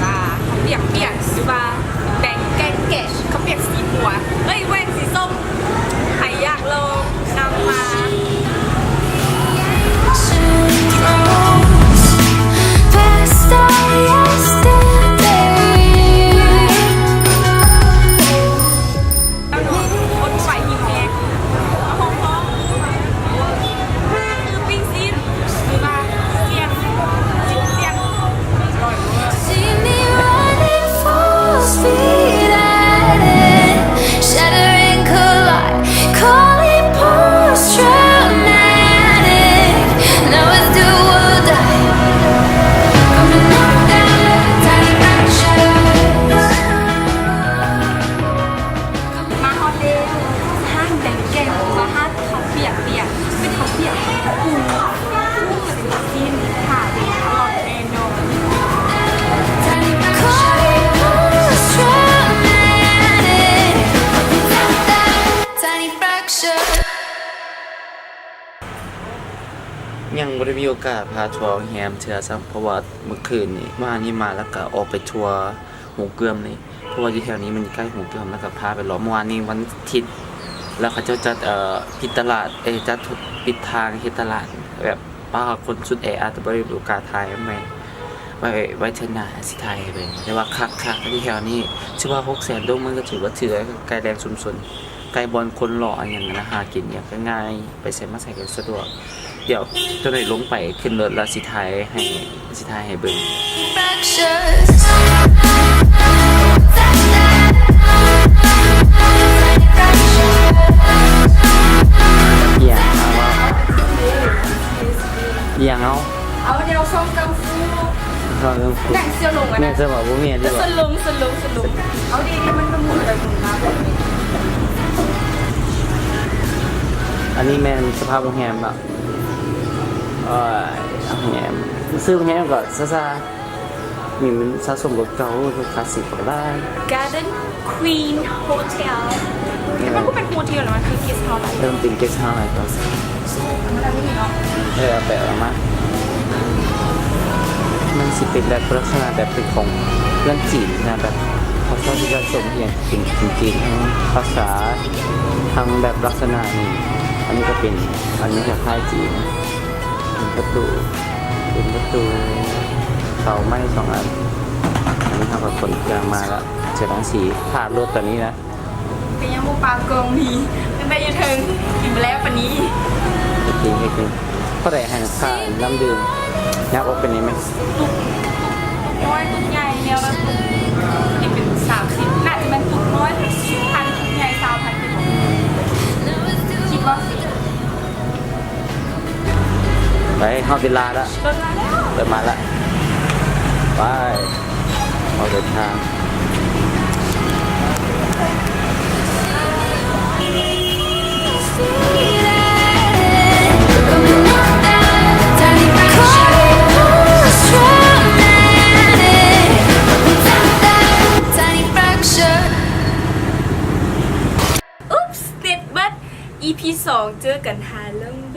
ປາ ເຂົ້າປຽກປຽກ ຫຼືວ່າແບງແກງແກະ ເຂົ້າປຽກສີບົວ ເອີຍ ແຫວ່ງສີສົ້ມ ໃຜຢາກລອງນຳມາ.ມາຮອດແລ້ວ ຮ້ານແບງແກງ ຫຼືວ່າຮ້ານເຂົ້າປຽກປຽກ ເປັນເຂົ້າປຽກທີ່ປຸງ ຊີ້ນ ຂາຍ ອະລ່ອຍແນ່ນອນ. ຍັງບໍ່ໄດ້ມີໂອກາດພາທົວໂຮງແຮມເທື່ອຊ້ຳ ເພາະວ່າມື້ຄືນນີ້ ວານນີ້ມາແລ້ວກະອອກໄປທົວ ຮູເກືອມນີ້ ເພາະວ່າຢູ່ແຖວນີ້ມັນໃກ້ຮູເກືອມ ແລ້ວກໍພາໄປເລາະ. ເມື່ອວານນີ້ວັນອາທິດ ແລ້ວເຂົາເຈົ້າຈັດ ເອີ ປິດຕະຫຼາດ ເອີ ຈັດປິດທາງເຮັດຕະຫຼາດ ແບບ ປ້າ ຄົນສຸດແອອັດ ບໍ່ໄດ້ມີໂອກາດຖ່າຍໃຫ້ ໄວ້ ໄວ້ເທື່ອໜ້າຊິຖ່າຍໃຫ້ເບິ່ງ. ແຕ່ວ່າຄັກໆ ຢູ່ແຖວນີ້ ຖືວ່າຫົກແສນດົງ ມັນກໍຖືວ່າ ຖືວ່າໃກ້ແຫຼ່ງຊຸມຊົນ ໃກ້ບ່ອນຄົນເລາະ ອີ່ຫຍັງຫັ້ນນະ ຫາກິນຫຍັງກໍງ່າຍ ໄປໃສມາໃສກໍສະດວກ. ດຽວຕອນນີ້ລົງໄປຂຶ້ນລົດແລ້ວຊິຖ່າຍໃຫ້ ຊິຖ່າຍໃຫ້ເບິ່ງ. ອີ່ຫຍັງເອົາ ອີ່ຫຍັງເອົາ? ເອົາແນວຊອງກັງຟູ ຊອງກັງຟູ ໜັງເສືອໂລງອະນະ ແມ່ນຊະບໍ່? ບໍ່ແມ່ນດີກວ່າ ສະຫຼົງ ສະຫຼົງ ສະຫຼົງ. ເອົາດີໆ ມັນກໍໝູນໄປໝູນມາ. ອັນນີ້ແມ່ນສະພາບໂຮງແຮມເນາະ. ໂອ້ຍ ໂຮງແຮມ ຊື່ໂຮງແຮມກໍຊາຊາ ນີ້ມັນສະສົມລົດເກົ່າ ລົດຄລາສສິກກໍໄດ້. Garden Queen Hotel ແຕ່ມັນບໍ່ແມ່ນໂຮເທວນະ ມັນຄືເກສເຮົາຫຼາຍ ເອີ ມັນເປັນເກສເຮົາຫຼາຍກວ່າ. ເອີ ເອົາໄປເອົາມາ ມັນຊິເປັນແບບລັກສະນະແບບເປັນຂອງເຮືອນຈີນນະ ແບບເຂົາເຈົ້າຊິສະສົມອີ່ຫຍັງເປັນຈີນ ທັງພາສາ ທັງແບບລັກສະນະນີ້. ອັນນີ້ກໍເປັນ ອັນນີ້ຄ້າຍໆຈີນ ເປັນປະຕູ ເປັນປະຕູ ເສົາໄມ້ສອງອັນ. ອັນນີ້ເຮົາກໍຂົນເຄື່ອງມາລະ ຈະຕ້ອງຊິຖ້າລົດຕອນນີ້ນະ. ກໍຍັງບໍ່ປາກອງມີ ຕັ້ງແຕ່ຢູ່ເທິງ ກິນໄປແລ້ວປານນີ້. ໂອເຄ ໂອເຄ ເທົ່າໃດຫັ້ນ ຄ່ານ້ຳດື່ມ ຍັບອອກເປັນນີ້ແມ່ນ ຕຸກ ຕຸກນ້ອຍ ຕຸກໃຫຍ່ ແນວລະຕຸກ ທີ່ເປັນສາມສິບ ໜ້າຈະແມ່ນຕຸກນ້ອຍສິບພັນ ຕຸກໃຫຍ່ຊາວພັນ ຄິດວ່າ ໄປ ຮອດເວລາລະ ລົດມາແລ້ວ ລົດມາລະ ໄປ ອອກເດີນທາງ. ອູບ ເນັດເບິດ ອີພີສອງ ເຈີກັນ ຮາລົງເບ.